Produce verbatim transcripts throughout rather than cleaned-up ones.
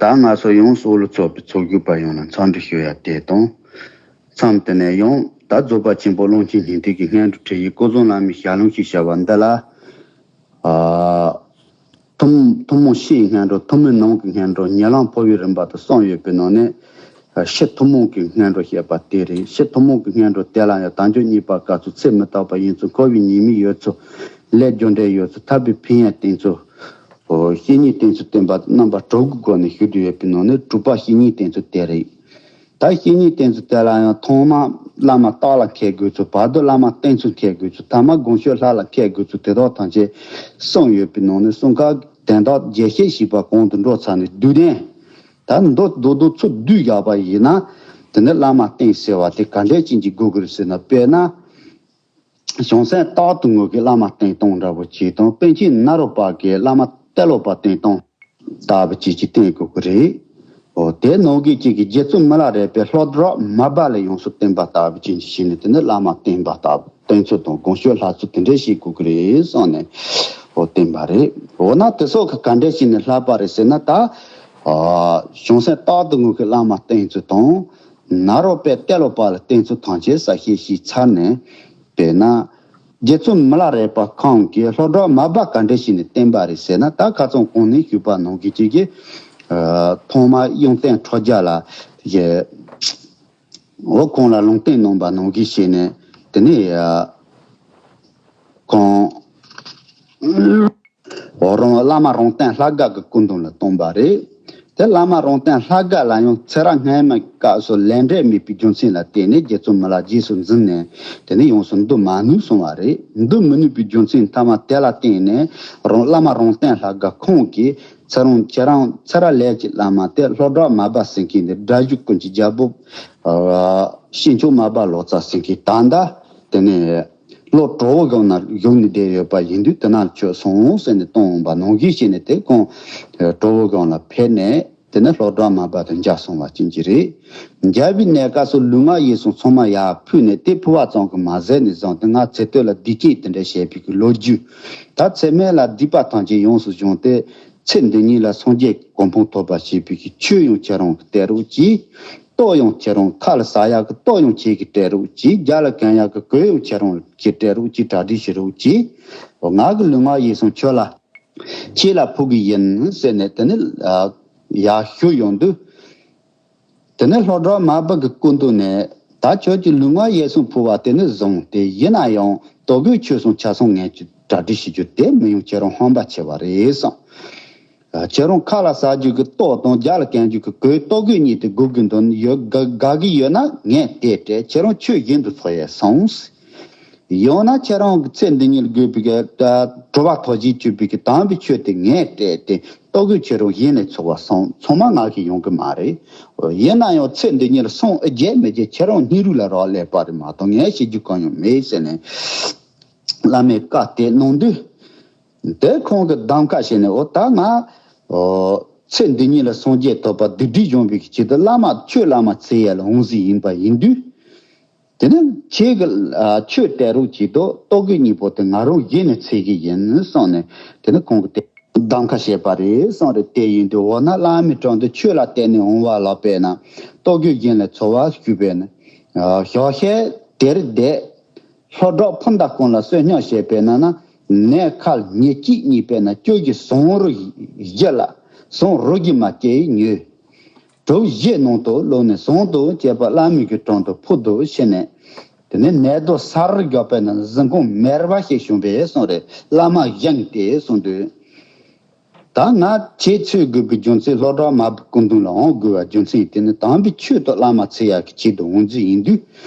ད་ང་ཚོ་ཡང་སོག་ལུ་ཚོགས་པའི་ཚོགས་ཞུགས་པ་ཡོངས་ལ་འཚམས་འདྲི་ཞུ་ཡ་དེ་དང་། མཚམས་དེ་ནས་ཡང་ད་རྫོགས་པ་ཆེན་པོ་ཀློང་ཆེན་སྙིང་ཐིག་གི་སྔོན་འགྲོ་ཁྲིད་ཡིག་སྐུ་གསུང་བླ་མའི་ཞལ་ལུང་ཞེས་བྱ་བ་འདི་ལ། ཨ། ཐུན་ཐུན་མོང་ཕྱིའི་སྔོན་འགྲོ། ཐུན་མོང་ནང་གི་སྔོན་འགྲོ། ཉེ་ལམ་འཕོ་བའི་རིམ་པ་དང་གསུམ་ཡོད་པའི་ནང་ནས། ཕྱི་ཐུན་མོང་གི་སྔོན་འགྲོ་བཤད་པ་དེ་རེད། ཕྱི་ཐུན་མོང་གི་སྔོན་འགྲོ་དེ་ལ་ཡང་དལ་འབྱོར་རྙེད་པ་དཀའ་ཚུལ། ཚེ་མི་རྟག་པ་ཡིན་ཚུལ། འཁོར་བའི་ཉེས་དམིགས་ཡོད་ཚུལ། ལས་རྒྱུ་འབྲས་ཡོད་ཚུལ། ཐར་པའི་ཕན་ཡོན་བསྟན་ཚུལ། བཤེས་གཉེན་བསྟེན་ཚུལ་བསྟན་པ་རྣམ་པ་དྲུག་གི་སྒོ་ནས་ཞུ་རྒྱུ་ཡོད་པའི་ནང་ནས་དྲུག་པ་བཤེས་གཉེན་བསྟེན་ཚུལ་དེ་རེད། ད་བཤེས་གཉེན་བསྟེན་ཚུལ་དེ་ལ་ཡང་ཐོག་མར་བླ་མ་བརྟག་ལ་མཁས་དགོས་ཚུལ། བར་དུ་བླ་མ་བསྟེན་ཚུལ་མཁས་དགོས་ཚུལ། ཐ་མ་དགོངས་ཞུ་ལྷ་ལ་མཁས་དགོས་ཚུལ། དེ་དག་ཐམས་ཅད་གསུམ་ཡོད་པའི་ནང་ནས་གསུམ་ཀ་དོན་དག་རྒྱས་བཤད་བྱས་པ་གོང་དུ་འགྲོ་ཚར་ནས་བསྡུས་དོན། ད་མདོ་མདོ་མདོ་ཚུར་བསྡུས་བཞག་པ་ཡིན་ན། དེ་ནི་བླ་མ་བསྟེན་ཟེར་བ་དེ་ག་འདྲས་ཅན་གྱི་དགོས་ཀྱི་རེད་ཟེར་ན། དཔེར་ན། བྱང་སེམས་རྟག་ཏུ་ངུ་གི་བླ་མ་བསྟེན་སྟངས་འདྲ་བོ་ཅིག་དང་། པཎ་ཆེན་ནཱ་རོ་པ་གི་བླ་མ་ཏེ་ལོ་པ་བསྟེན་སྟངས་ལྟ་བུ་ཅིག་ཅིག་བསྟེན་དགོས་ཀྱི་རེད། འོ་དེ་ནང་གི་གཅིག་གི་རྗེ་བཙུན་མི་ལ་རས་པས་ལྷོ་བྲག་མར་པ་ལ་ཡོངས་སུ་བསྟེན་པ་ལྟ་བུ་ཅིག་ཅིག་བྱས་ནས། དེ་ནི་བླ་མ་བསྟེན་པ་ལྟ་བུ། བསྟེན་ཚུལ་དང་དགོངས་ཞུ་ལྷག་ཚུལ་དེ་འདྲས་བྱེད་དགོས་ཀྱི་རེད་བསམས་ནས། འོ་བསྟེན་པ་རེད། འོ་ན་དེ་སོགས་ཀྱི་ག་འདྲས་བྱས་ནས་ལྷག་པ་རེད་ཟེར་ན། ད་བྱང་སེམས་རྟག་ཏུ་ངུ་གི་བླ་མ་བསྟེན་ཚུལ་དང་། ནཱ་རོ་པས་ཏེ་ལོ་པ་ལ་བསྟེན་ཚུལ་ཐམས་ཅད་གསལ་བཤད་བྱས་ཚར་ནས། དཔེར་ན། རྗེ་བཙུན་མི་ལ་རས་པ་ཁོང་གིས་ལྷོ་བྲག་མར་པ་ག་འདྲས་བྱས་ནས་བསྟེན་པ་རེད་ཟེར་ན། ད་ཁ་སང་གོང་ནས་ཞུས་པ་ནང་བཞིན་གཅིག་གི། ཐོག་མར་གཡུང་སྟེང་ཁྲོ་རྒྱལ་ལ། འོ་ཁོང་ལ་ལུང་བསྟན་གནང་བ་ནང་བཞིན་བྱས་ནས། དེ་ནས་ཁོང་རང་བླ་མ་རོང་སྟོན་ལྷ་དགའ་གི་སྐུ་མདུན་ལ་བསྟེན་པ་རེད། དེ་བླ་མ་རོང་སྟོན་ལྷ་དགའ་ལ་ཡང་ཚེ་རབས་སྔ་མའི་སྐབས་སུ་ལས་འབྲས་མེད་པའི་རྒྱུ་མཚན་ལ་བརྟེན་ནས་རྗེ་བཙུན་མི་ལ་རྗེས་སུ་འཛིན་ནས། དེ་ནས་ཡོངས་སུ་འདུལ་མ་ནུས་སོང་བ་རེད། འདུལ་མི་ནུས་པའི་རྒྱུ་མཚན་ཐ་མ་དེ་ལ་བརྟེན་ནས། རང་བླ་མ་རོང་སྟོན་ལྷ་དགའ་ཁོང་གིས། ཁྱེད་རང་ཁྱེད་རང་ཚེ་རབས་ལས་ཀྱི་བླ་མ་དེ་ལྷོ་བྲག་མར་པ་ཟེར་མཁན་དེ། སྒྲ་བསྒྱུར་ཀུན་གྱི་རྒྱལ་པོ། ཨ། ཤེས་མཆོག་མར་པ་ལོ་ཙཱ་ཟེར་མཁན། ད་ལྟ་དེ་ནས་ལྷོ་གྲོ་བོ་སྒང་ན་བཞུགས་ནས་བསྡད་ཡོད་པ་ཡིན་དུས། དེ་ན་ལ་ཁྱོད་སོང་ཟེར་ནས་བསྟེན་འོང་བ་ནང་བཞིན་བྱས་ནས། དེ་ཁོང་གྲོ་བོ་སྒང་ལ་ཕེབས་ནས། དེ་ནས་ལྷོ་བྲག་མར་པ་དང་མཇལ་སོང་བ་ཅན་གྱི་རེད། མཇལ་བའི་གནས་སྐབས་སུ་ལུས་ངག་ཡིད་གསུམ་ཚང་མ་ཡར་ཕུལ་ནས། དེ་ཕུལ་བ་ཙམ་གྱིས་མ་ཟད་ནས་བཟུང་སྟེ། ང་ཚེ་སྟོད་ལ་བདེ་སྐྱིད་དེ་འདྲ་བྱས་པའི་གི་ལོ་རྒྱུས། ད་ཚེ་སྨད་ལ་སྡིག་པ་ཐམས་ཅད་ཡོངས་སུ་སྦྱངས་ཏེ། ཚེ་འདི་ཉིད་ལ་སངས་རྒྱས་གོ་འཕང་ཐོབ་པ་བྱེད་པའི་གི་ཆོས་ཡང་ཁྱེད་རང་གིས་སྤྲད་རོགས་གྱིས། ལྟོ་ཡང་ཁྱེད་རང་། ཁ་ལ་ཟ་ཡག་གི་ལྟོ་ཡང་ཁྱེད་ཀྱིས་སྤྲད་རོགས་གྱིས། རྒྱབ་ལ་གོན་ཡག་གི་གོས་ཡང་ཁྱེད་རང་གིས་སྤྲད་རོགས་གྱིས། གྲ་སྒྲིག་བྱེད་རོགས་གྱིས། ང་གི་ལུས་ངག་ཡིད་གསུམ་ཁྱོད་ལ། ཁྱེད་ལ་ཕུལ་གི་ཡིན་ཟེར་ནས། དེ་ནས་ཡར་ཞུ་ཡོང་དུས། དེ་ནས་ལྷོ་བྲག་མར་པ་གི་སྐུ་མདུན་ནས། ད་ཁྱོད་ཀྱི་ལུས་ངག་ཡིད་གསུམ་ཕུལ་བ་དེ་ནི་བཟང་སྟེ། ཡིན་ན་ཡང་ལྟོ་གོས་ཆོས་གསུམ་ཆ་ཚང་ངེས་ཀྱི་གྲ་སྒྲིག་བྱེད་རྒྱུ་དེ་མི་ཡོང་། ཁྱེད་རང་ཧམ་པ་ཆེ་བ་རེད་བསམ། ཁྱེད་རང་ཁ་ལ་ཟ་རྒྱུ་གི་ལྟོ་དང་། རྒྱབ་ལ་གོན་རྒྱུ་གི་གོས། ལྟོ་གོས་གཉིས་དེ་དགོས་ཀྱི་འདུག་ཡོད། དགའ་དགའ་གི་ཡོད་ན་ངས་དེ་སྤྲད། ཁྱེད་རང་ཆོས་བཞིན་དུ་འཚོ་ཡས་སོང་། ཡང་ན་ཁྱེད་རང་གི་ཚེ་འདི་ཉིད་དགོས་པའི་གི་ད་གྲོད་པ་ཐོག་གཞིས་སྐྱོབ་པའི་གི་དམ་པའི་ཆོས་དེ་ངས་སྤྲད་དེ། ལྟོ་གོས་ཁྱེད་རང་བཞིན་ནས་ཚོགས་པ་སོང་། ཚང་མ་ང་གིས་ཡོང་གི་མ་རེད། ཡིན་ན་ཡང་ཚེ་འདི་ཉིད་ལ་སོང་ཨེ། རྒྱལ་མི་རྒྱལ་ཁྱེད་རང་སྙིང་རུས་ལ་རག་ལས་པ་རེད་མ་གཏོགས། ངས་བྱེད་རྒྱུ་གང་ཡང་མེད་ཟེར་ནས། བླ་མས་བཀའ་དེ་གནང་དུས། དེ་ཁོང་གིས་གདམ་ཁ་བྱས་ནས། འོ་ད་ང་ཚེ་འདི་ཉིད་ལ་སངས་རྒྱས་ཐོབ་པ་སྡིག་སྒྲིབ་སྦྱོང་བའི་གི་ཆེད་དུ་བླ་མ་ཁྱོད་བླ་མ་འཚོལ་ཡས་ལ་འོང་ཟིན་ཡིན་པ་ཡིན་དུས། དེ་ནི་ཁྱེད་ཀྱིས་ཆོས་སྤྲད་རོགས་གྱིས་དང་། ལྟོ་གོས་གཉིས་པོ་དེ་ང་རང་བཞིན་ནས་འཚོལ་གྱི་ཡིན་གསུངས་ནས། དེ་ནི་ཁོང་གིས་དེ་གདམ་ཁ་བྱས་པ་རེད་གསུངས་རེད། དེ་ཡིན་དུས་འོ་ན་བླ་མའི་དྲུང་དུ་ཆོས་ལ་བརྟེན་ནས་འོང་བ་ལ་དཔེར་ན། ལྟོ་གོས་བཞིན་ལ་འཚོ་བ་ཞུས་པས་ན། ཞོགས་ཤས་དེར་བསྡད། ལྷོ་བྲག་ཕུ་མདའ་ཀོང་ལ་བསོད་སྙོམས་བྱས་པས་ན། ན་ནས་ཁལ་ཉེར་གཅིག་རྙེད་པས་ན། ཁྱོད་ཀྱིས་ཟངས་རུ་བཞི་ལ། ཟངས་རུ་བཞི་མ་སྐྱེས་ཉོས། གྲུ་བཞི་ནང་དུ་བླུགས་ནས་ཟངས་དང་བཅས་པ་བླ་མའི་གི་དྲུང་དུ་ཕུལ་དུ་ཕྱིན་ནས། དེ་ནས་ནད་དུ་ས་རུ་རྒྱག་པས་ན། གཟིམ་ཁང་མེར་བ་ཞིག་བྱུང་བས་གསུངས་རེད། བླ་མ་བཞེངས་ཏེ་གསུངས་དུས། ད་ང་ཁྱེད་འཚོལ་དགོས་པའི་རྒྱུ་མཚན། ལྷོ་བྲག་མར་པའི་སྐུ་མདུན་ལ་འོང་དགོས་པའི་རྒྱུ་མཚན་དེ་ནི་དམ་པའི་ཆོས་དང་བླ་མ་འཚོལ་ཡག་གི་ཆེད་དུ་འོང་རྩིས་ཡིན་དུས།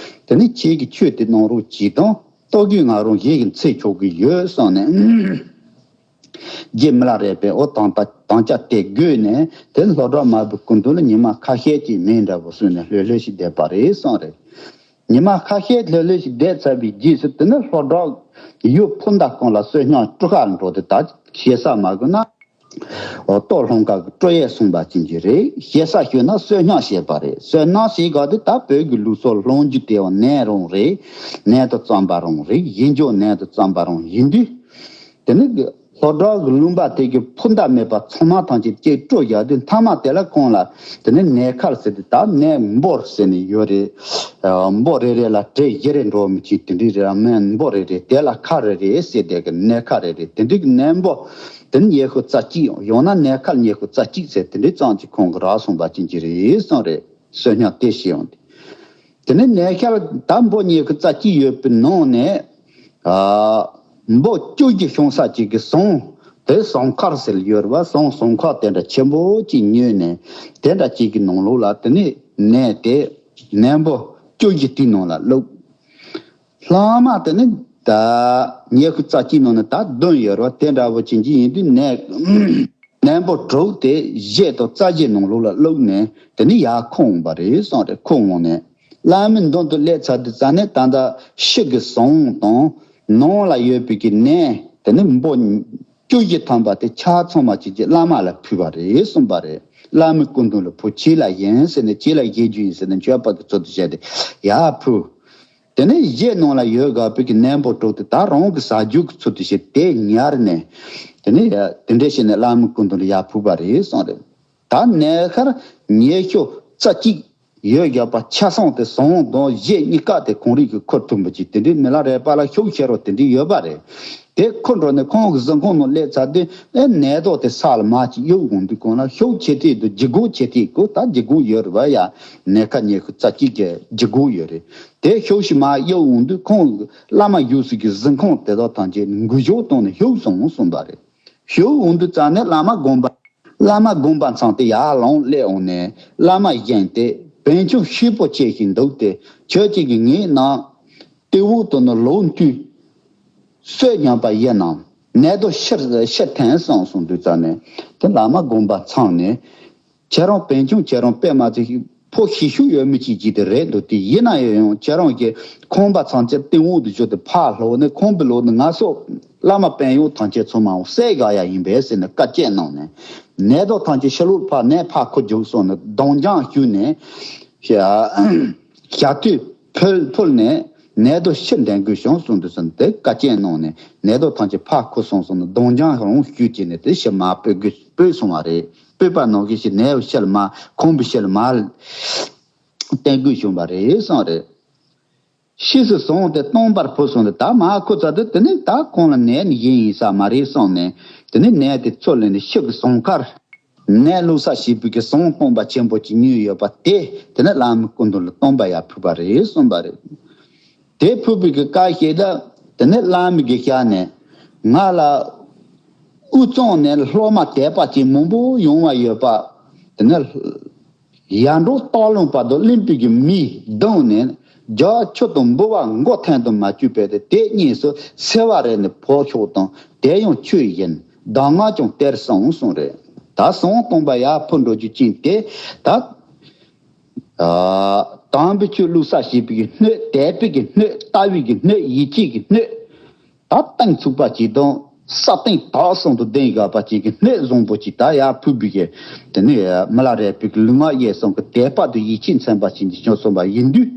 དེ་ནི་ཁྱེད་ཀྱིས་ཆོས་དེ་གནང་རོགས་གྱིས་དང་། ལྟོ་གོས་ང་རང་བཞིན་གྱིས་འཚོལ་ཆོག་གི་ཡོད་གསུངས་ནས། རྗེ་མི་ལ་རས་པས་འོ་དང་ད་དམ་བཅའ་དེ་བགོས་ནས། དེ་ལྷོ་བྲག་མར་པའི་སྐུ་མདུན་ལ་ཉི་མ་ཁ་ཤས་ཀྱི་མིང་འདྲ་བོ་བཟོས་ནས་ལྷོད་ལྷོད་ཞིག་བསྡད་པ་རེད་གསུངས་རེད། ཉི་མ་ཁ་ཤས་ལྷོད་ལྷོད་ཞིག་བསྡད་ཚར་བའི་རྗེས་སུ། དེ་ནི་ལྷོ་བྲག་ཡུལ་ཕུ་མདའ་ཀོང་ལ་བསོད་སྙོམས་སྤྲོ་གར་འགྲོ་དུས། ད་ཞེ་ས་མ་དགོས་ན། ལྟོ་སློང་ག་གི་སྤྲོ་ཡས་སོང་བ་ཅན་གྱི་རེད། ཞེ་ས་ཞུས་ན་བསོད་སྙོམས་བྱས་པ་རེད། བསོད་སྙོམས་བྱས་ག་དུས་ད་བོད་ཀྱི་ལུགས་སྲོལ་སློང་རྒྱུ་དེ་ཡང་ནན་རུང་རེད། ནན་དུ་བརྩམས་པ་རུང་རེད། ཡིན་རྒྱུ་ནན་དུ་བརྩམས་པ་རུང་ཡིན་དུས། དེ་ནི། དོ་བྲག་གི་ལུང་པ་དེ་གི་ཕུ་མདའ་མེད་པ་ཚང་མ་ཐམས་ཅད་ཀྱིས་དཀྲོལ་བཞག་དུས། མཐའ་མ་དེ་ལ་ཁོང་ལ་དེ་ནས་ནས་མཁར་ཟེར་ཏེ། ད་ནས་འབོར་ཟེར་ནས་ཡོད་རེད། ཨ། འབོར་རེ་རེ་ལ་གྲས་བཞི་རེ་འགྲོ་མི་ཅིག་དེ་འདྲའི་རེད། མན་འབོར་རེ་རེ། དེ་ལ་མཁར་རེ་རེ་ཟེར། དེ་གི་ནས་མཁར་རེ་རེ། དེ་འདྲའི་གི་ནས་འབོར་དེ་ནས་ཉི་ཤུ་རྩ་གཅིག། ཡང་ན་ནས་མཁར་ཉི་ཤུ་རྩ་གཅིག་ཟེར། དེ་འདྲའི་ཙམ་ཅིག་ཁོང་གིས་རག་སོང་པ་ཅན་ཅིག་རེད་གསུངས་རེད། གསོལ་ཉམས་དེ་བཞེས་ཡོང་དུས། དེ་ནས་ནས་མཁར་ད་འབོར་ཉི་ཤུ་རྩ་གཅིག་ཡོད་པའི་ནང་ནས། ཨ། འབོར་བཅུ་བཞི་ཤོང་ས་ཅིག་གི་ཟངས། དེ་ཟངས་མཁར་ཟེར་ཡོད་རེད་པ། ཟངས། ཟངས་མཁར་དེ་འདྲ་ཆེན་པོ་ཅིག་ཉོས་ནས། དེ་འདྲ་ཅིག་གི་ནང་ལོགས་ལ་དེ་ནས་ནས་དེ་ནས་འབོར་བཅུ་བཞི་དེའི་ནང་ལ་བླུགས། ལྷག་མ་དེ་ནི་ད་ཉི་ཤུ་རྩ་གཅིག་ནང་ནས་ད་བདུན་ཡོད་རེད་པ། དེ་འདྲ་བོ་ཅན་ཅིག་ཡིན་དུས་ནས་ནས་འབོར་དྲུག་དེ་བཞི་དང་རྩ་བཞི་ནང་ལོགས་ལ་བླུགས་ནས། དེ་ནས་ཡར་འཁུར་འོང་པ་རེད་གསུངས་རེད། འཁུར་འོང་ནས་བླ་མའི་མདུན་དུ་སླེབས་ཚར་དུས་ཙ་ནས། ད་ལྟ་ཕྱི་གི་ཟངས་དང་ནང་ལ་ཡོད་པའི་གི་ནས་དེ་ནི་འབོར་བཅུ་བཞི་ཐམ་པ་དེ་ཆ་ཚང་མ་ཅིག་ཅིག་བླ་མ་ལ་ཕུལ་བ་རེད་གསུངས་པ་རེད། བླ་མའི་སྐུ་མདུན་ལ་ཕུལ། ཁྱེད་ལ་ཡིན་ཟེར་ནས། ཁྱེད་ལ་བཞེས་རྒྱུ་ཡིན་ཟེར་ནས། མཆོད་པ་གི་ཚུལ་དུ་བྱས་ཏེ་ཡར་ཕུལ། དེ་ནས་གཞས་ནང་ལ་ཡོད་དགོས་པའི་གི་ནས་འབོར་དྲུག་དེ་ད་རང་གི་ཟ་རྒྱུ་གི་ཚུལ་དུ་བྱས་ཏེ་ཉར་ནས། དེ་ནས་དེ་འདྲ་བྱས་ནས་བླ་མའི་སྐུ་མདུན་ལ་ཡར་ཕུལ་བ་རེད་གསུངས་རེད། ད་ནས་མཁར་ཉི་ཤུ་རྩ་གཅིག་ཡོད་དགོས་པ་ཆ་ཚང་དེ། ཟངས་དང་གཞས་གཉིས་ཀ་དེ་གང་རུང་གིས་འཁུར་ཐུབ་པ་ཅིག་དེ་འདྲའི་མི་ལ་རས་པ་ལ་ཤུགས་ཆེ་རུ་དེ་འདྲའི་ཡོད་པ་རེད། དེ་འཁུར་འགྲོ་ནས་ཁོང་གི་གཟིམ་ཁང་ནང་སླེབས་ཚར་དུས། ཨེ། ནས་ཐོག་དེ་ས་ལ་མར་ཅིག་གཡུག་འོང་དུས། ཁོང་ལ་ཤུགས་ཆེ་ཐིག་དང་ལྗིད་ཁོག་ཆེ་ཐིག་གོ། ད་ལྗིད་ཁོག་ཡོད་རེད་པ་ཡ། ནས་མཁར་ཉི་ཤུ་རྩ་གཅིག་གི་ལྗིད་ཁོག་ཡོད་རེད། དེ་ཤུགས་ཤིག་མར་གཡུག་འོང་དུས། ཁོང་བླ་མ་བཞུགས་སའི་གི་གཟིམ་ཁང་དེ་དག་ཐམས་ཅད་འགུལ་སྐྱོད་བཏང་ནས་གཡུག་སོང་གསུངས་པ་རེད། གཡུག་འོང་དུས་ཙ་ནས་བླ་མ་དགོངས་པ། བླ་མ་དགོངས་པ་ཚང་སྟེ་ཡར་ལངས་སླེབས་འོང་ནས་བླ་མ་བཞེངས་ཏེ། བན་ཆུང་ཤེད་པོ་ཆེ་ཞིག་འདུག་སྟེ། ཁྱོད་ཀྱིས་ཀྱི་ངའི་ནང་ཏི་འོག་ཏུ་ནི་ལོག་འཐུས་གསོད་སྙམ་པ་ཡིན་ནམ། ནད་དུ་ཤི་ཤི་འཐེན་སོང་གསུངས་དུས་ཙ་ནས། དེ་བླ་མ་དགོངས་པ་ཚང་ནས། ཁྱེད་རང་བན་ཆུང་ཁྱེད་རང་དཔེ་མ་ཚད་ཕོ་ཤེད་ཤུགས་ཡོད་མི་ཅིག་ཅིག་དེ་རེད་འདུག་སྟེ། ཡིན་ན་ཡང་ཁྱེད་རང་གིས་ཁང་པ་ཚང་ཅེ་ཏི་འོག་ཏུ་བཅུག་སྟེ་ཕར་ལོག་ནས། ཁང་པའི་ལོགས་ནས་ང་སོགས་བླ་མ་དཔོན་གཡོག་ཐམས་ཅད་ཚང་མ་བསད་བཞག་ཡ་ཡིན་པས་ཟེར་ནས་བཀའ་བཀྱོན་གནང་ནས། ནད་དུ་ཐམས་ཅད་ཕྱི་ལོགས་ཕར་ནས་ཕར་འཁོར་རྒྱུགས་སོང་ནས་གདོང་བརྒྱངས་གཞུས་ནས། ཞག་དུས་ཕུལ་ཕུལ་ནས་ནད་དུ་ཤི་འདྲེན་དགོས་བྱུང་གསུངས་དུས་ཙ་ནས། དེ་བཀའ་བཀྱོན་གནང་ནས་ནད་དུ་ཐམས་ཅད་ཕར་འཁོར་སོང་གསུངས་ནས་གདོང་བརྒྱངས་རང་གཞུས་བྱས་ནས། དེ་ཕྱིར་མར་སྤོས་དགོས་སྤོས་སོང་བ་རེད། སྤོས་པ་ནང་བཞིན་ཞིག་ནད་ཕྱིར་མར་ཁང་པའི་ཕྱིར་མར་བཏོན་དགོས་བྱུང་བ་རེད་གསུངས་རེད། ཕྱིས་སུ་ཟངས་དེ་སྟོང་པར་ཕུལ་སོང་སྟེ། ད་མར་འཁོར་ཚར་དུས་དེ་ནས་ད་ཁོང་ལ་ནད་ནི་གཞན་ཡིན་ས་མ་རེད་གསུངས་ནས། དེ་ནས་ནད་དེ་ཚུར་ལེན་ནས་ཕྱི་གི་ཟངས་མཁར། ནད་བླུགས་ས་བྱེད་པའི་གི་ཟངས་སྟོང་པ་ཆེན་པོ་ཅིག་ཉོས་ཡོད་པ་དེ། དེ་ནས་བླ་མའི་སྐུ་མདུན་ལ་སྟོང་པ་ཡར་ཕུལ་བ་རེད་གསུངས་པ་རེད། དེ་ཕུལ་བའི་གི་སྐབས་ཤིག་ལ། དེ་ནས་བླ་མ་གི་ཞལ་ནས། ང་ལ་དབུས་གཙང་ནས་སློབ་མ་དད་པ་ཅན་མང་པོ་ཡོང་བ་ཡོད་པ། དེ་ནས་ཡར་འབྲོག་སྟག་ལུང་བར་དུ་གླིང་པའི་གི་མིས་བརྡུངས་ནས། རྒྱ་ཆུ་དང་འབུལ་བ་མགོ་ཐོན་དུ་མ་བཅུག་པས། དེ་དེ་གཉིས་སུ་སེལ་བ་རེད་ནས་བོར་ཤོག་དང་། དེ་ཡང་ཆོས་ཡིན། གདམས་ངག་ཀྱང་དེར་གསུངས་གསུངས་རེད། ད་ཟངས་སྟོང་པ་ཡར་ཕུལ་འགྲོ་རྒྱུ་ཅན་དེ། ད་ཨ། དམ་པའི་ཆོས་བླུགས་ས་བྱེད་པའི་གི་སྣོད། དད་པའི་གི་སྣོད། ལྟ་བའི་གི་སྣོད། ཡིད་ཆེས་ཀྱི་སྣོད། ད་གཏིང་ཚུགས་པ་ཅིག་དང་། ས་སྟེང་དག་གསུམ་དུ་ལྡན་དགོས་པ་ཅིག་གི་སྣོད་བཟང་པོ་ཅིག་ད་ཡར་ཕུལ་བའི་གི། དེ་ནས་མི་ལ་རས་པའི་གི་ལུས་ངག་ཡིད་གསུམ་གྱི་དད་པ་དང་ཡིད་ཆེས་མཚོན་པ་ཅན་ཅིག་བྱུང་སོང་བ་ཡིན་དུས།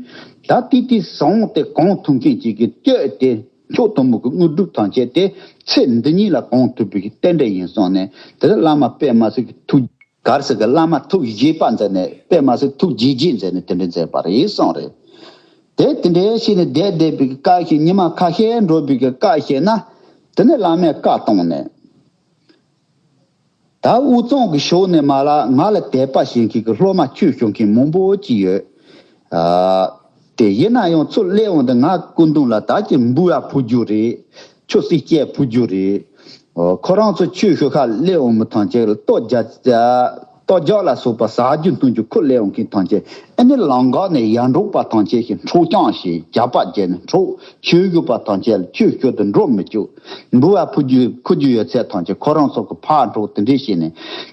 ད་ཏི་ཏི་ཟངས་དེ་གང་ཐུབ་མཁན་ཅིག་གིས་བསྐྱོད་དེ། མཆོག་ཐུན་མོང་གི་དངོས་གྲུབ་ཐམས་ཅད་དེ་ཚེ་འདི་ཉིད་ལ་གང་ཐུབ་པའི་གི་རྟེན་འབྲེལ་ཡིན་གསུངས་ནས། དེ་ལ་བླ་མ་དཔེ་མ་སྲིད་ཀྱི་ཐུགས། གར་སོགས་ཀྱི་བླ་མ་ཐུགས་དགྱེས་པ་མཛད་ནས། དཔེ་མ་སྲིད་ཐུགས་དགྱེས་དགྱེས་མཛད་ནས་དེ་འདྲ་མཛད་པ་རེད་གསུངས་རེད། དེ་དེ་འདྲའི་ཞིག་ནས་བསྡད་བསྡད་པའི་སྐབས་ཤིག་ཉི་མ་ཁ་ཤས་འགྲོ་བའི་སྐབས་ཤིག་ན། དེ་ནས་བླ་མས་བཀའ་བཏང་ནས། ད་དབུས་གཙང་གི་ཕྱོགས་ནས་མར་ལ་ང་ལ་དད་པ་བྱེད་མཁན་གྱི་སློབ་མ་ཆོས་ཞུ་མཁན་མང་པོ་ཅིག་ཡོད། ཨ། དེ་ཡིན་ན་ཡང་ཚུར་སླེབས་འོང་དུས་ང་སྐུ་མདུན་ལ་ད་ཅི་འབུལ་བ་ཕུལ་རྒྱུ་རེད། ཆུ་སྲིན་སྐྱེལ་ཕུལ་རྒྱུ་རེད། ཨོ། ཁོ་རང་ཚོ་ཆོས་ཞུ་ཁ་སླེབས་འོང་མི་ཐམས་ཅད་ལ་ལྟོ་རྒྱག་ལྟོ་རྒྱག་ལ་སོགས་པ་ཟ་རྒྱུ་འཐུང་རྒྱུ་ཁུར་སླེབས་འོང་མཁན་ཐམས་ཅད། ཨ་ནི་ལམ་ཁ་ནས་ཡར་འབྲོག་པ་ཐམས་ཅད་ཞིག་འཕྲོག་རྐྱང་བྱས། རྒྱག་པ་བརྒྱབ་ནས་འཕྲོག་ཆོས་ཞུ་བ་ཐམས་ཅད་ལ་ཆོས་ཞུ་དུ་འགྲོ་མི་བཅུག་འབུལ་བ་ཕུལ་རྒྱུ་ཁུར་རྒྱུ་ཡོད་ཚད་ཐམས་ཅད་ཁོ་རང་ཚོ་གི་ཕར་འགྲོ་དེ་འདྲས་བྱས་ནས།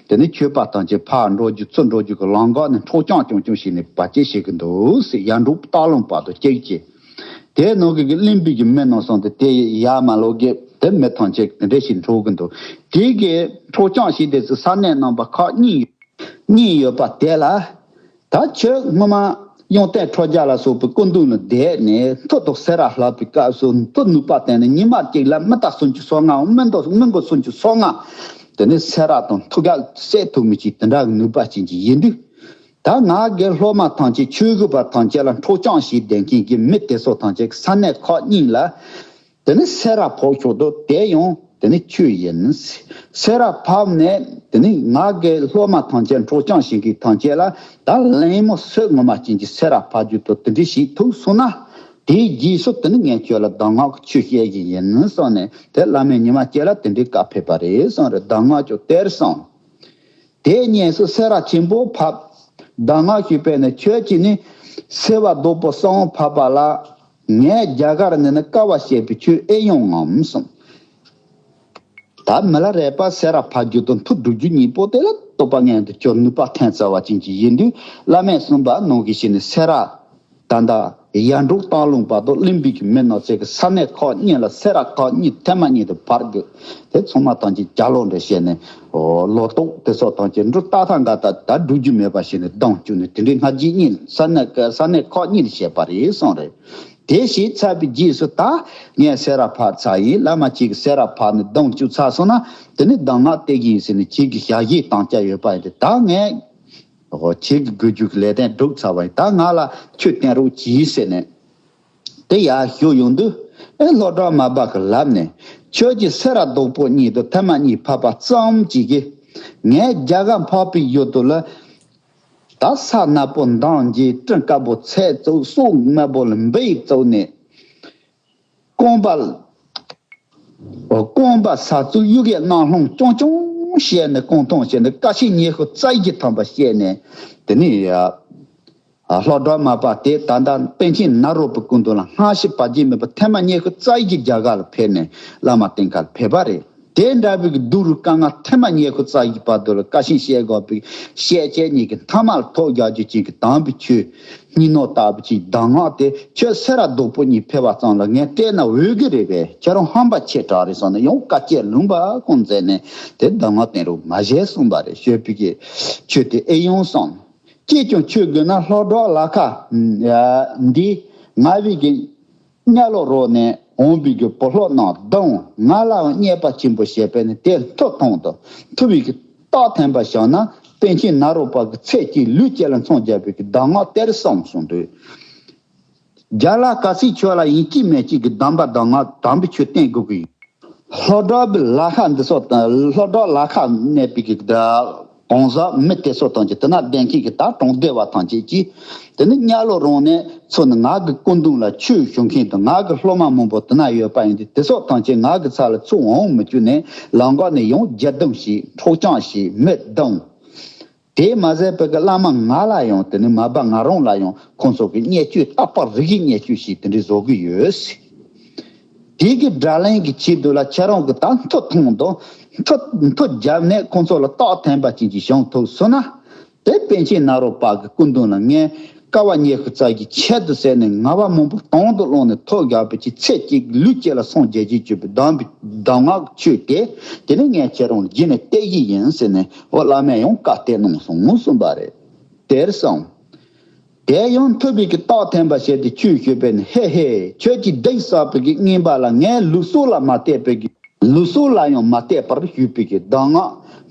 དེ་ནས་ཆོས་པ་ཐམས་ཅད་ཕར་འགྲོ་རྒྱུ་ཚུར་འགྲོ་རྒྱུ་གི་ལམ་ཁ་ནས་འཕྲོག་རྐྱང་རྐྱང་རྐྱང་བྱས་ནས་བར་ཆད་བྱེད་ཀྱི་འདུག་ཟེར། ཡར་འབྲོག་སྟག་ལུང་བར་དུ་སྐྱེལ་བྱས། དེའི་ནང་གི་གླིང་པའི་གི་མི་རྣམས་སོང་སྟེ་དེ་ཡར་མ་ལོག་གི་དེ་མི་ཐམས་ཅད་དེ་འདྲ་ཞིག་འཕྲོག་གི་འདུག་དེ་གི་འཕྲོག་རྐྱང་བྱས་དེ་ཚོ་ས་གནས་རྣམ་པ་ཁག་གཉིས་གཉིས་ཡོད་པ་དེ་ལ། ད་ཁྱོད་སྔོན་མ་ གཡུང་རྟེན་ཁྲོ་རྒྱལ་ལ་སོགས་པའི་སྐུ་མདུན་ལ་བསྡད་ནས་མཐུ་དང་སེ་ར་བསླབ་པའི་སྐབས་སུ་མཐུ་ནུས་པ་བསྟན་ནས་ཉི་མ་གཅིག་ལ་མི་རྟ་སུམ་ཅུ་སོ་ལྔའམ་མི་མདོ་མི་མགོ་སུམ་ཅུ་སོ་ལྔ། དེ་ནས་སེ་ར་དང་མཐུ་རྒྱལ་བསད་ཐུབ་མི་ཅིག་དེ་འདྲ་གི་ནུས་པ་ཅན་ཅིག་ཡིན་དུས། ད་ང་གི་སློབ་མ་ཐམས་ཅད་ཆོས་གོས་པ་ཐམས་ཅད་ལ་འཕྲོག་བཅོམ་བྱས་བསྡད་མཁན་གྱི་མི་དེ་ཚོ་ཐམས་ཅད་ས་གནས་ཁག་གཉིས་ལ། དེ་ནི་སེ་ར་ཕོག་ཆོག་ཏུ་དེ་ཡང་དེ་ནི་ཆོས་ཡིན། སེ་ར་ཕབ་ནས་དེ་ནི་ང་གི་སློབ་མ་ཐམས་ཅད་འཕྲོག་བཅོམ་བྱེད་མཁན་ཐམས་ཅད་ལ་ད་གླེང་མོ་སོད་ངོ་མ་ཅན་གྱི་སེ་ར་ཕབ་རྒྱུ་དུ་དེ་འདྲ་ཞིག་ཐུག་སོང་ན། དེའི་རྗེས་སུ་དེ་ནི་ངས་ཁྱོད་ལ་གདམས་ངག་གི་ཆོས་བཤད་ཀྱི་ཡིན་གསུངས་ནས་དེ་བླ་མས་ཉི་མ་གཅིག་ལ་དེ་འདྲའི་བཀའ་ཕེབས་པ་རེད་གསུངས་རེད། གདམས་ངག་ཅོ་དེར་གསུངས། དེའི་ཉེས་སུ་སེ་ར་ཆེན་པོ་ཕབ། གདམས་ངག་ཞུས་པས་ནི་ཁྱོད་ཀྱིས་ནི་སེ་བ་རྡོག་པོ་གསང་བ་ཕབ་པ་ལ། ངས་རྒྱ་གར་ནས་ནི་བསྐལ་བ་བཤད་པའི་ཆོས་ཨེ་ཡོང་ངམ་གསུངས། ད་མི་ལ་རས་པ་སེ་ར་ཕབ་རྒྱུ་དང་མཐུ་སྒྲུབ་རྒྱུ་གཉིས་པོ་དེ་ལ་དོགས་པ་ངན་དུ་གྱུར་ནུས་པ་ཐོན་ཚར་བ་ཅན་གྱི་ཡིན་དུས་བླ་མས་གསུངས་པ་ནང་གི་ཞིག་ནི་སེ་ར། ད་ལྟ་ཡར་འབྲོག་སྟག་ལུང་བར་དུ་གླིང་པའི་གི་མི་ནག་ཚལ་གྱི་ས་གནས་ཁག་གཉིས་ལ་སེ་ར་ཁག་གཉིས་ཐེངས་མ་གཉིས་དུ་ཕར་དགོས། དེ་ཚང་མ་ཐམས་ཅད་རྒྱ་ལོ་འདྲ་བཤད་ནས། ཨོ་ལོ་ཏོག་དེ་ཚོ་ཐམས་ཅད་འབྲུ་ཏག་ཏག་འགའ་ད་ད་སྒྲུབ་རྒྱུ་མེད་པ་བྱས་ནས་སྡང་བཅུག་ནས་དེ་འདྲའི་སྔ་རྗེས་གཉིས་ས་གནས་ས་གནས་ཁག་གཉིས་ལ་བཤད་པ་རེད་གསུངས་རེད། དེ་བྱས་ཚར་བའི་རྗེས་སུ་ད་ངས་སེ་ར་ཕབ་ཚར་ཡིན། བླ་མ་གཅིག་གིས་སེ་ར་ཕབ་ནས་སྡང་བཅུག་ཚར་སོང་ན་དེ་ནི་གདམས་ངག་སྟེར་གྱི་ཡིན་ཟེར་ནས་ཁྱེད་ཀྱི་ཞལ་བཞེས་དམ་བཅའ་ཡོད་པ་ཡིན་ཏེ་ད་ངས། ཨོ་ཁྱེད་ཀྱི་དགོས་རྒྱུ་གི་ལས་དོན་སྒྲུབ་ཚར་བ་ཡིན། ད་ང་ལ་ཆོས་བསྟན་རོགས་གྱིས་ཟེར་ནས། དེ་ཡར་ཞུ་ཡོང་དུས་ཨེ་ལྷོ་བྲག་མར་པ་གི་ལབ་ནས་ཁྱོད་ཀྱིས་སེ་ར་རྡོག་པོ་གཉིས་དང་ཐེངས་མ་གཉིས་ཕབ་པ་ཙམ་གྱིས་གི་ངས་རྒྱ་གར་འཕགས་པའི་ཡུལ་དུ་ལ་ད་ས་ནག་པོ་མདངས་ཀྱི་སྤྲིན་དཀར་པོ་ཚལ་བཙུགས། སོག་དམར་པོ་ལ་འབུ་ཡིས་བཙུགས་ནས། རྐང་པ། རྐང་པ་ས་བཙུགས་གཡུལ་གའི་སྣང་ལྷུང་ཅུང་ཅུང་བཤད་ནས་རྐང་ཐང་བཤད་ནས་ཀ་ཤིང་ཉི་ཤུ་རྩ་བཞི་ཐམ་པ་བཤད་ནས་དེ་ནས་ཡ། ལྷོ་བྲག་མར་པ་དེ་ད་ལྟ་པཎ་ཆེན་ནཱ་རོ་པའི་སྐུ་མདུན་ལ་སྔ་ཕྱི་བར་ཆད་མེད་པར་ཐེངས་མ་ཉི་ཤུ་རྩ་བཞི་རྒྱ་གར་ལ་ཕེབས་ནས་བླ་མ་བསྟེན་ཁར་ཕེབས་པ་རེད། དེ་འདྲ་བའི་གི་སྡུག་རུས་དཀའ་ངལ་ཐེངས་མ་ཉི་ཤུ་རྩ་བཞི་བར་དུ་ལ་ཀ་ཤིང་བཤད་དགོས་པའི་བཤད་བྱས་ཉིད་ཀྱི་མཐའ་མ་ལ་ཐོག་རྒྱག་རྒྱུ་ཅན་གྱི་དམ་པའི་ཆོས་སྙིང་ནོར་ལྟ་བུ་ཅིག་གདམས་ངག་དེ་ཁྱོད་སེ་ར་རྡོག་པོ་གཉིས་ཕེབས་པ་ཙམ་ལ་ངས་བལྟས་ན་འོས་གི་རེད་པས། ཁྱེད་རང་ཧམ་པ་ཆེ་དྲགས་རེད་བསམ་ནས་ཡང་དཀའ་སྤྱད་ལུང་པ་ཀུན་མཛད་ནས་དེ་གདམས་ངག་བསྟན་རོགས་མ་བྱེད་གསུངས་པ་རེད། ཞོལ་པའི་གི་ཆོས་དེ་ཨེ་ཡོང་བསམ། ཅིས་ཀྱང་ཆོས་དགོས་ན་ལྷོ་བྲག་ལ་ཁ་འདི་ང་བའི་གི་གཉའ་ལོ་རོ་ནས་འོང་བའི་གི་བུ་སློབ་རྣམས་གདམས་ང་ལའང་བརྙས་པ་ཆེན་པོ་བྱས་པས་ནི་དེ་མཐུ་ཐོང་དུ་མཐུ་བའི་གི་རྟགས་ཐོན་པ་བཞག་ན་པཎ་ཆེན་ནཱ་རོ་པ་གི་ཚེ་གཅིག་ལུས་གཅིག་ལ་མཚོན་རྒྱག་པའི་གི་གདམས་ངག་དེར་གསུངས་གསུངས་འདུག་རྒྱ་ལ་ག་སྲིད་ཆོས་ལ་ཡིན་གཅིག་མིན་གཅིག་གི་གདམས་པ་གདམས་ངག་དམ་པའི་ཆོས་བསྟན་དགོས་ཀྱི་ཡོད། ལྷོ་བྲག་པའི་ལ་ཁ་འདི་ཚོ་དང་ལྷོ་བྲག་ལ་ཁ་གནས་པའི་གི་གང་ཟག་མི་དེ་ཚོ་དང་གི་དེ་ན་བསྡད་མཁན་གྱི་ད་གྲོང་སྡེ་བ་ཐམས་ཅད་ཀྱིས་དེ་ནི་གཉའ་ལོ་རོང་ནས་ཚུར་ནི་ང་གི་སྐུ་མདུན་ལ་ཆོས་ཞུ་མཁན་དང་ང་གི་སློབ་མ་མང་པོ་དེ་ན་ཡོད་པ་ཡིན་ཏེ་དེ་ཚོ་ཐམས་ཅད་ང་གི་ཚབ་ལ་ཚུར་འོང་མི་བཅུག་ནས་ལམ་ཁ་ནས་ཡང་རྒྱ་རྡུང་བྱས་འཕྲོག་བཅོམ་བྱས་མི་བརྡུང་། དེས་མ་ཟད་པའི་གི་བླ་མ་ང་ལ་ཡང་དེ་ནི་མར་པ་ང་རང་ལ་ཡང་ཁོང་ཚོ་གི་བརྙས་བཅོས་རྟག་པར་རིགས་ཀྱི་བརྙས་བཅོས་ཤིག་དེ་འདྲའི་བཟོ་གི་ཡོད། དེ་གི་དགྲ་ལན་གྱི་ཆེད་དུ་ལ་ཁྱེད་རང་གི་ད་མཐུ་ཐོང་དང་མཐུ་མཐུ་རྒྱབ་ནས་ཁོང་ཚོ་ལ་རྟགས་ཐོན་པ་ཅན་གྱི་བྱུང་ཐུབ་སོང་ན། དེ་པཎ་ཆེན་ནཱ་རོ་པ་གི་སྐུ་མདུན་ལ་ངས་དཀའ་བ་ཉེ་ཤུ་རྩ་གི་ཆེད་དུ་ཟེར་ནས་ངལ་བ་མང་པོ་དང་དུ་བླངས་ནས་ཐོག་རྒྱག་པའི་ཆེད་ཚེ་གཅིག་ལུས་གཅིག་ལ་སངས་རྒྱས་ཀྱི་སྤྱོད་པའི་གདམས་པའི་གདམས་ངག་ཆོས་དེ་དེ་ནི་ངས་ཁྱེད་རང་ལ་རྗེས་ནས་གཏད་ཀྱི་ཡིན་ཟེར་ནས་འོ་བླ་མས་ཡང་བཀའ་གཏད་གནང་སོང་ངོ་གསུངས་པ་རེད། དེར་སོང་། དེ་ཡང་མཐུ་བའི་གི་རྟགས་ཐོན་པ་བྱས་ཏེ་ཆོས་ཞུས་པས་ནི་ཧེ་ཧེ་ཁྱོད་ཀྱིས་སྡིག་བསགས་པའི་གི་རྔན་པ་ལ་ངས་ལུགས་སྲོལ་ལ་མ་བལྟས་པའི་གི་ལུགས་སྲོལ་ལ་ཡང་མ་བལྟས་པར་ཞུས་པའི་གི་གདམས་ངག་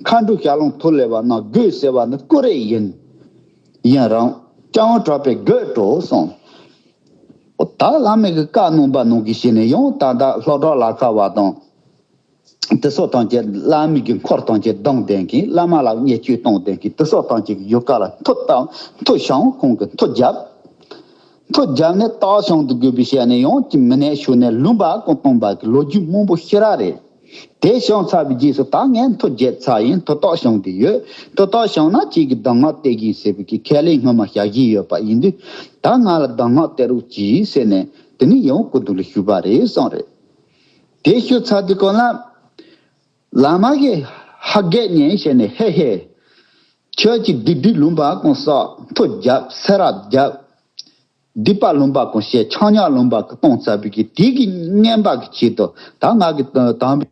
མཁའ་འགྲོ་ཞལ་ལུང་ཐོག་ལས་པ་རྣམས་དགོས་ཟེར་བ་ནི་ཀུ་རེ་ཡིན། ཡིན་རུང་སྤྱང་གྲགས་པས་དགོད་བྲོ་གསུངས། ད་བླ་མའི་གི་བཀའ་གནང་པ་ནང་གི་ཞིག་ནས་ཡང་ད་ལྟ་ལྷོ་བྲག་ལ་ཁ་བ་དང་། དེ་ཚོ་ཐམས་ཅད་བླ་མའི་གི་འཁོར་ཐམས་ཅད་བསྡམས་བསྡད་མཁན་བླ་མ་ལ་བརྙས་བཅོས་བཏང་བསྡད་མཁན་དེ་ཚོ་ཐམས་ཅད་ཀྱི་ཡུལ་ཀ་ལ་མཐུ་བཏང་མཐུ་བྱུང་ཁོང་གི་མཐུ་རྒྱབ། མཐུ་རྒྱབ་ནས་རྟགས་བྱུང་དུ་དགོས་པའི་ཞལ་ནས་ཡང་གཅིག་མི་ནས་ཞུ་ནས་ལུང་པ་ཀུན་སྟོང་པ་གི་ལོ་རྒྱུས་མང་པོ་ཤེས་ར་རེད། དེ་བྱུང་ཚར་བའི་རྗེས་སུ་ད་ངས་མཐུ་རྒྱས་ཚར་ཡིན་མཐུ་རྟགས་བྱུང་དེ་ཡོད་མཐུ་རྟགས་བྱུང་ན་གཅིག་གི་གདམས་ངག་གཏད་ཀྱིན་ཟེར་བའི་གི་ཁས་ལེན་སྔོན་མ་བྱ་བཞིན་ཡོད་པ་ཡིན་དུས་ད་ང་ལ་གདམས་ངག་གཏད་རོགས་གྱིས་ཟེར་ནས་དེ་ནི་ཡང་སྐུ་མདུན་ལ་ཞུས་པ་རེད་གསུངས་རེད། དེ་ཞུས་ཚར་དུས་གང་ལ། བླ་མ་གིས་ཧ་གད་ཉན་བྱས་ནས་ཧེ་ཧེ། ཁྱོད་ཀྱིས་སྡིག་སྡིག་ལུང་པ་ཀུན་བསགས་མཐུ་རྒྱབ་སེ་ར་རྒྱབ། སྡིག་པ་ལུང་པ་ཀུན་བཤད་ཆང་ཉག་ལུང་པ་ཀུན་གཏོང་ཚར་བའི་གི་དེ་གི་རྔན་པ་གི་ཆེད་དུ་ད་ང་གི་དམ་པའི་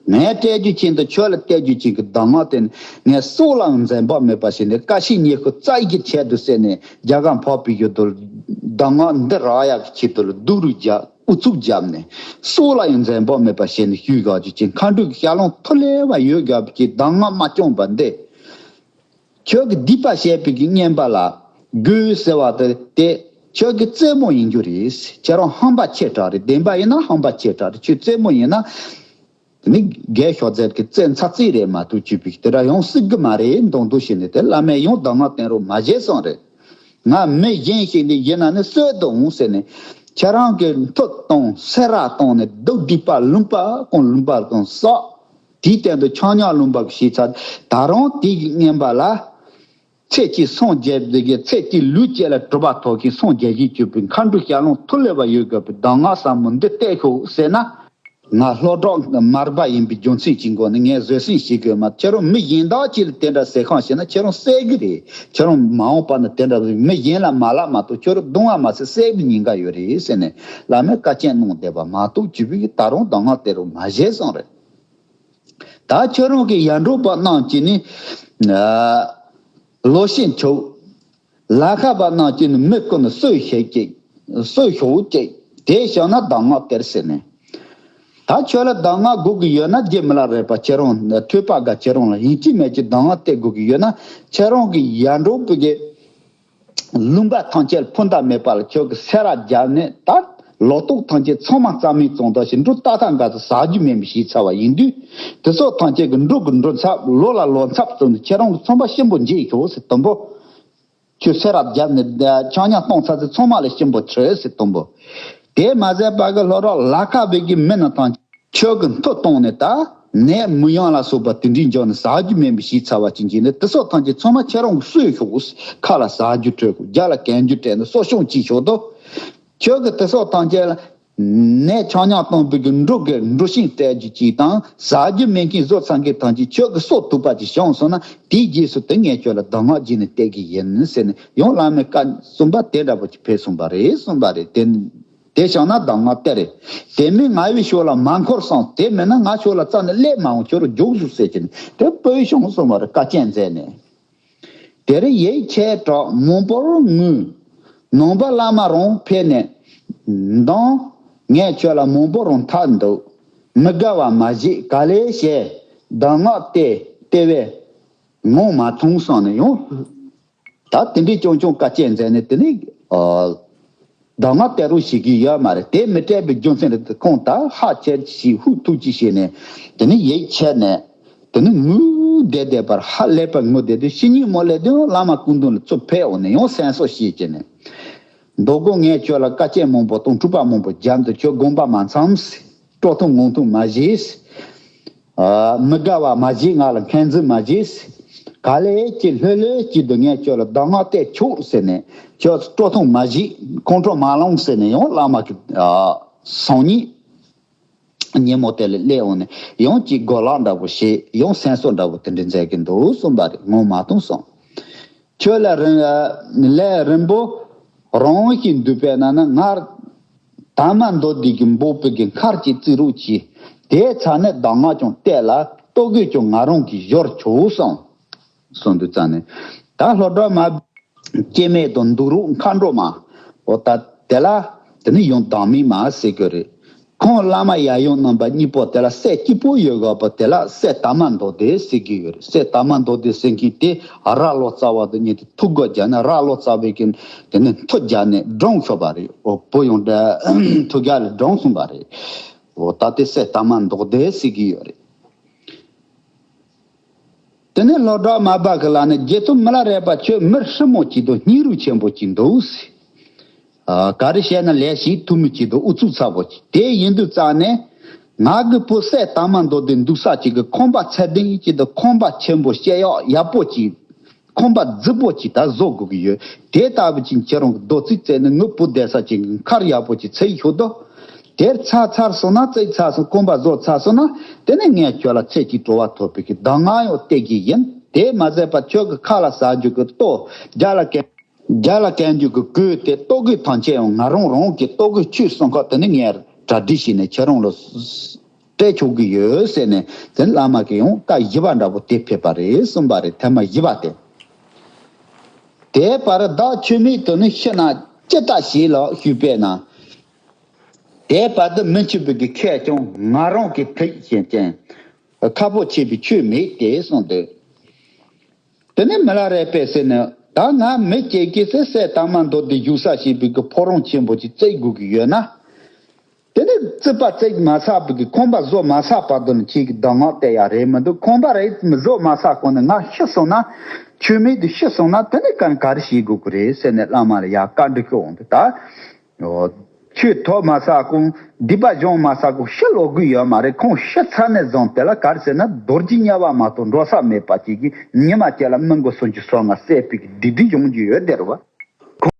ངས་སྤྲད་རྒྱུ་ཅན་དང་ཁྱོད་ལ་སྟེར་རྒྱུ་ཅན་གྱི་གདམས་ངག་དེ་ནི་ངས་སྲོག་ལའང་འཛེམ་བག་མེད་པ་བྱས་ནས། ཀ་ཤི་ཉེ་ཤུ་རྩ་ཡི་གི་ཆེད་དུ་ཟེར་ནས་རྒྱ་གར་འཕགས་པའི་ཡུལ་དུ་གདམས་ངག་འདི་རག་ཡག་གི་ཆེད་དུ་ལ་སྡུག་རུས་རྒྱག་ཨུ་ཚུགས་བརྒྱབ་ནས། སྲོག་ལའང་འཛེམ་བག་མེད་པ་བྱས་ནས་ཞུས་དགོས་རྒྱུ་ཅན། མཁའ་འགྲོ་གི་ཞལ་ལུང་ཐོག་ལས་བ་ཡོད་དགོས་པའི་གདམས་ངག་མ་བྱུང་བ་འདི། ཁྱོད་ཀྱི་སྡིག་པ་བྱས་པའི་གི་རྔན་པ་ལ་དགོས་ཟེར་བ་དེ་དེ་ཁྱོད་ཀྱི་རྩེད་མོ་ཡིན་རྒྱུ་རེད། ཁྱེད་རང་ཧམ་པ་ཆེ་དྲགས་རེད། བདེན་པ་ཡིན་ན་ཧམ་པ་ཆེ་དྲགས་རེད། ཁྱོད་རྩེད་མོ་ཡིན་ན། དེ་ནི་རྒས་ཤོག་རྫས་ཀྱི་རྩེད་མཚར་རྩེད་རེད་མ་གཏོགས་བཅུ་པའི་དེ་འདྲ་ཡོང་སྲིད་གི་མ་རེད་མདོག་མདོག་བྱས་ནས། དེ་བླ་མས་ཡང་གདམས་ངག་བསྟན་རོགས་མ་བྱས་སོང་རེད། ང་མི་གཞན་ཞིག་ནས་ཡིན་ན་ནི་གསོད་དུ་འོང་ཟེར་ནས། ཁྱེད་རང་གི་མཐུ་བཏང་སེ་ར་བཏང་ནས་སྡུག་སྡིག་པ་ལུང་པ་ཀུན་ལུང་པ་ཀུན་བསགས། དེའི་སྟེང་དུ་ཆང་ཉག་ལུང་པ་གི་ཞིག་ཚར། ད་རུང་དེ་གི་རྔན་པ་ལ། ཚེ་གཅིག་སངས་རྒྱས་པའི་གི་ཚེ་གཅིག་ལུས་གཅིག་ལ་གྲུབ་པ་ཐོབ་མཁན་སངས་རྒྱས་ཀྱི་གྱུར་པའི་མཁའ་འགྲོ་ཞལ་ལུང་ཐོག་ལས་བ་ཡོད་དགོས་པའི་གདམས་ངག་ཟབ་མོ་འདི་གཏད་ཤོག་ཟེར་ན། ང་ལྷོ་བྲག་མར་པ་ཡིན་པའི་རྒྱུ་མཚན་གྱི་སྒོ་ནས་ངས་བཟོད་བསྲན་བྱེད་དགོས་མ། ཁྱེད་རང་མི་གཞན་དག་ཅིག་ལ་དེ་འདྲ་ཟེར་ཁང་བྱས་ན་ཁྱེད་རང་བསད་གི་རེད། ཁྱེད་རང་མ་འོངས་པ་ན་དེ་འདྲ་མི་གཞན་ལ་མ་ལབ་མ་གཏོགས་ཁྱོད་རང་གདུང་བ་མ་ཟེར་བསད་པའི་ཉེན་ཁ་ཡོད་རེད་ཟེར་ནས་བླ་མས་བཀའ་བཀྱོན་གནང་བསྡད་པ་མ་གཏོགས་བཅུ་པའི་གི་ད་རུང་གདམས་ངག་དེ་རུ་མ་བཞེས་སོང་རེད། ད་ཁྱོད་རང་གི་ཡར་འབྲོག་པ་རྣམས་ཀྱིས་ནི། ཨ། ལོ་ཤས་འཁྱོག་ལ་ཁ་པ་རྣམས་ཀྱིས་ནི་མི་ཀུན་ནི་གསོད་ཤེས་ཀྱི། གསོད་ཤོག་ཅིག་དེ་བྱུང་ན་གདམས་ངག་སྟེར་ཟེར་ནས། ད་ཁྱོད་ལ་གདམས་ངག་དགོས་ཀྱི་ཡོད་ན། རྗེ་མི་ལ་རས་པ་ཁྱེད་རང་ཐོས་པ་དགའ་ཁྱེད་རང་ལ་ཡིན་གཅིག་མིན་གཅིག་གདམས་ངག་སྟེར་དགོས་ཀྱི་ཡོད་ན། ཁྱེད་རང་གི་ཡར་འབྲོག་པའི་གི་ལུང་པ་ཐམས་ཅད་ཕུ་མདའ་མེད་པ་ལ་ཁྱོད་ཀྱི་སེ་ར་བརྒྱབ་ནས། ད་ལོ་ཏོག་ཐམས་ཅད་ཚང་མ་རྩ་མེད་བཙོང་ད་ཞིག་འབྲུ་ཏག་ཏག་འགའ་ཚོ་ཟ་རྒྱུ་མེད་པ་བྱས་ཚར་བ་ཡིན་དུས། དེ་ཚོ་ཐམས་ཅད་ཀྱི་འབྲུ་གི་འབྲུ་ཚབ་ལོ་ལ་ལོ་ཚབ་བཙོང་ནས་ཁྱེད་རང་གི་ཚོང་པ་ཆེན་པོ་འཇལ་ཤོག་ཟེར་དུམ་བུ། ཁྱོད་སེ་ར་བརྒྱབ་ནས་ཆང་ཉག་གཏོང་ཚར་ཚེ་ཚང་མ་ལ་ཆེན་པོ་ཁྲོས་ཟེར་དུམ་བུ། དེ་མ་ཟད་པ་གི་ལྷོ་རོགས་ལ་ཁ་བའི་གི་མི་ནི་དང་། ཁྱོད་ཀྱི་མཐུ་གཏོང་ནས་ད་ནད་མུ་ཡང་ལ་སོགས་པ་དེ་འདྲའི་འཇོག་ནས་ཟ་རྒྱུ་མེད་པའི་ཞིག་ཚར་བ་ཅན་གྱི་ནི་དེ་ཚོ་ཐམས་ཅད་ཚང་མ་ཁྱེད་རང་གི་གསོས་ཤོག་ཁ་ལ་ཟ་རྒྱུ་སྤྲད་ཤོག་རྒྱ་ལ་གན་རྒྱུ་སྤྲད་ནས་གསོ་སྐྱོང་བྱེད་ཤོག་དོ། ཁྱོད་ཀྱི་དེ་ཚོ་ཐམས་ཅད་ལ་ནས་ཆང་ཉག་གཏོང་བའི་གི་འབྲུ་གི་འབྲུ་ཤིང་སྤྲད་རྒྱུ་གཅིག་དང་། ཟ་རྒྱུ་མེད་མཁན་བཟོ་ཚང་གི་ཐམས་ཅད་ཁྱོད་ཀྱི་སྲོག་ཐུབ་པ་ཅིག་བྱུང་སོང་ན། དེའི་རྗེས་སུ་དེ་ངས་ཁྱོད་ལ་གདམས་ངག་བྱིན་ནས་སྟེར་གི་ཡིན་ཟེར་ནས་ཡང་བླ་མའི་བཀའ་གསུངས་པ་དེ་འདྲ་པོ་ཅིག་ཕེབས་གསུངས་པ་རེད་གསུངས་པ་རེད། དེ་དེ་བྱུང་ན་གདམས་ངག་སྟེར་རེད། དེ་མིན་ང་བའི་ཕྱོགས་ལ་མ་འཁོར་སོང་། དེ་མིན་ན་ང་ཕྱོགས་ལ་རྩ་ནས་སླེབས་མ་འོང་། ཁྱོད་རང་རྒྱུགས་ཤོག་ཟེར་གྱིན་དེ་སྤོས་བྱུང་གསུངས་པ་རེད། བཀའ་བཀྱོན་མཛད་ནས། དེར་ཡིད་ཆེས་དྲག་མང་པོར་ངུས། ནང་པ་བླ་མ་རང་ཕེབས་ནས་འདང་། ངས་ཁྱོད་ལ་མང་པོ་རང་ཐག་འདུག་མི་དགའ་བ་མ་བྱེད། ག་ལེ་ཞེས་གདམས་ངག་སྟེ་སྟེ་བས་ངོ་མ་ཐུང་སོང་ནས་ཡང་། ད་དེ་འདྲའི་ཅུང་ཅུང་བཀའ་བཀྱོན་མཛད་ནས། དེ་ནི་ཨ། གདམས་ངག་སྟེར་རོགས་བྱེད་ཀྱི་ཡོད་མ་རེད། དེ་མི་སྤྲད་པའི་རྒྱུ་མཚན་རེད། ཁོང་ད་ཧ་ཅང་ཞིག་ཧུག་ཐུག་ཅིག་བྱས་ནས་དེ་ནི་ཡིད་ཆད་ནས་དེ་ནི་ངུ་བསྡད་བསྡད་པར། ཧ་ལས་པར་ངུ་བསྡད་དུས་ཕྱི་ཉིན་མོ་སླེབས་དུས་བླ་མ་སྐུ་མདུན་ལ་ཚུར་ཕེབས་འོང་ནས་ཡང་སེམས་གསོ་བྱེད་ཀྱི་ནས། མདོ་དགོང་ངས་ཁྱོད་ལ་བཀའ་བཀྱོན་མང་པོ་དང་འཁྲུག་པ་མང་པོ་བརྒྱབ་འདུག་ཁྱོད་དགོངས་པ་མ་ཚོམས། སྤྲོ་ཐུང་ངང་ཐུང་མ་བྱེད། ཨ། མི་དགའ་བ་མ་བྱེད། ང་ལ་འཁོན་འཛིན་མ་བྱེད། ག་ལེ་ཅིག་ལྷོད་ལྷོད་ཅིག་ཏུ་ངས་ཁྱོད་ལ་གདམས་ངག་སྟེར་ཆོག་ཟེར་ནས། ཁྱོད་སྤྲོ་ཐུང་མ་བྱེད། ཁོང་ཁྲོ་མ་ལངས་ཟེར་ནས་ཡང་བླ་མ་གི་ཨ། སང་ཉིན་ཉིན་མོ་དེ་ལ་སླེབས་འོང་ནས་ཡང་ཅིག་གོ་ལག་འདྲ་པོ་བྱེད། ཡང་སེམས་གསོ་འདྲ་པོ་དེ་འདྲ་མཛད་ཀྱི་འདུག་གསུངས་པ་རེད། ངོ་མ་ཐུང་སོང་། ཁྱོད་ལ་རིང་ལས་རིང་པོ་རང་ཞིག་འདུག་པས་ན་ན། སྔར་དར་མ་མདོ་སྡེ་གི་འབོག་པའི་གི་མཁར་གྱི་རྩིག་རོགས་ཀྱིས། དེའི་ཚ་ནས་གདམས་ངག་ཀྱང་གཏད་ལ། ལྟོ་གོས་ཀྱང་ང་རང་གིས་བཞོར་ཆོག་གསུངས། གསུངས་དུས་ཙང་ནས་ད་ལྷོ་བྲག་མ་སྐྱེ་དམན་དང་འདུག་རོགས་མཁའ་འགྲོ་མ། འོ་ད་དེ་ལ་དེ་ནི་ཡང་གདམས་ངག་མ་ཟེར་གི་རེད། ཁོང་བླ་མ་ཡབ་ཡུམ་རྣམ་པ་གཉིས་པོ་དེ་ལ་སྲས་གཅིག་པོ་ཡོད་དགོས་པ་དེ་ལ་སྲས་དར་མ་མདོ་སྡེ་ཟེར་གི་ཡོད་རེད། སྲས་དར་མ་མདོ་སྡེ་ཟེར་མཁན་དེ་རྭ་ལོ་ཙཱ་བ་དང་གཉིས་དེ་ཐུགས་དགོངས་བརྒྱབ་ནས། རྭ་ལོ་ཙཱ་བས་ཀྱི་དེ་ནི་མཐུ་བརྒྱབ་ནས་བཀྲོངས་ཤོར་བ་རེད། འོ་བུ་ཡང་འདྲ་ཐུགས་རྒྱལ་ལ་བཀྲོངས་སོང་བ་རེད། འོ་ད་དེ་སྲས་དར་མ་མདོ་སྡེ་ཟེར་གི་ཡོད་རེད། དེ་ནས་ལྷོ་བྲག་མར་པ་གི་ལ་ནས་རྗེ་བཙུན་མི་ལ་རས་པ་ཁྱོད་མི་ཧྲིལ་མོ་ཅིག་འདུག་སྙིང་རུས་ཆེན་པོ་ཅིག་འདུག་ཟེར། ཨ། ག་རེ་བཤད་ན་ལས་ཞིག་ཐུབ་མི་ཅིག་འདུག་ཨུ་ཚུགས་ཚ་པོ་ཅིག་དེ་ཡིན་དུས་ཙང་ནས་ང་གི་བུ་སྲས་དར་མ་མདོ་སྡེ་འདུག་ས་ཅིག་གི་ཁང་པ་ཚད་ལྡན་ཅིག་དང་ཁང་པ་ཆེན་པོ་སྐྱེ་ཡག་ཡག་པོ་ཅིག་ཁང་པ་རྫིག་པོ་ཅིག་ད་བཟོ་དགོས་ཀྱི་ཡོད། དེ་ལྟ་བུ་ཅིག་ཁྱེད་རང་གི་རྡོ་རྩིག་བཙལ་ནས་ངའི་བུ་བསྡད་ས་ཅིག་གི་མཁར་ཡག་པོ་ཅིག་འཚོལ་ཤོག་དོ། དེར་ཚར་ཚར་སོང་ན། བརྩིགས་ཚར་སོང་། ཁང་པ་བཟོ་ཚར་སོང་ན། དེ་ནས་ངས་ཁྱོད་ལ་ཚེ་གཅིག་སྤྲོ་བ་ཐོབ་པའི་གི་གདམས་ངག་ཡང་སྟེར་གྱི་ཡིན། དེ་མ་ཟད་པ་ཁྱོད་ཀྱི་ཁ་ལ་ཟ་རྒྱུ་གི་ལྟོ། རྒྱ་ལ་གན་རྒྱ་ལ་གན་རྒྱུ་གི་གོས། དེ་ལྟོ་གོས་ཐམས་ཅད་ཡང་ང་རང་རང་གི་ལྟོ་གོས་ཆོས་གསུང་ཁག་དེ་ནི་ངས་གྲ་སྒྲིག་བྱས་ནས་ཁྱེད་རང་ལ་ སྤྲད་ཆོག་གི་ཡོད་ཟེར་ནས་དེ་བླ་མ་གིས་ཡང་བཀའ་བཞི་པ་འདྲ་པོ་དེ་ཕེབས་པ་རེད་གསུངས་པ་རེད། ཐེངས་མ་བཞི་པ་དེ། དེའི་བར་བདག་ཆོས་མེད་དུ་ནི་ཤི་ན་ཅི་ལྟ་ཞེས་ལགས་ཞུས་པས་ན། དེའི་བར་དུ་མི་འཆི་བའི་གི་ཁས་ཀྱང་ང་རང་གིས་ཐོས་ཤེས་ཀྱང་ཁ་ཕོ་ཆེ་བའི་ཆོས་མེད་དེ་གསུངས་ཏེ། དེ་ནས་མི་ལ་རས་པས་ཟེར་ནས་ད་ང་མི་སྐྱེ་གི་ཟེར་སྲས་དར་མ་མདོ་སྡེ་བཞུགས་ས་ཞེས་པའི་གི་ཕོ་བྲང་ཆེན་པོ་ཅིག་བརྩིགས་དགོས་ཀྱི་ཡོད་ན། དེ་ནས་རྩིག་པ་བརྩིགས་མ་ཚར་བའི་གི་ཁང་པ་བཟོ་མ་ཚར་བར་དུ་ནི་ཁྱེད་ཀྱི་གདམས་ངག་དེ་ཡང་རེད་མི་འདུག་ཁང་པ་རེ་བཟོ་མ་ཚར་གོང་ནས་ང་ཤི་སོང་ན། ཆོས་མེད་དུ་ཤི་སོང་ན་དེ་ནས་ག་ག་རེ་བྱེད་དགོས་ཀྱི་རེད་ཟེར་ནས་བླ་མ་ལ་ཡང་བཀའ་འདྲི་ཞུ་འོང་དུས་ད། ཆོས་ཐོབ་མ་ཚར་གོང་སྡིག་པ་སྦྱོང་མ་ཚར་གོང་ཤི་ལོག་དགོས་ཡོད་མ་རེད། ཁོང་ཤི་ཚར་ནས་བཟུང་དེ་ལ་ག་རེ་ཟེར་ན་རྡོ་རྗེ་དམྱལ་བ་མ་གཏོགས་འགྲོ་ས་མེད་པ་ཅིག་གིས་ཉི་མ་གཅིག་ལ་མི་མགོ་སུམ་ཅུ་སོ་ལྔ་བསད་པའི་གི་སྡིག་སྒྲིབ་སྦྱོང་རྒྱུ་ཡོད་དེ་རེད་བ།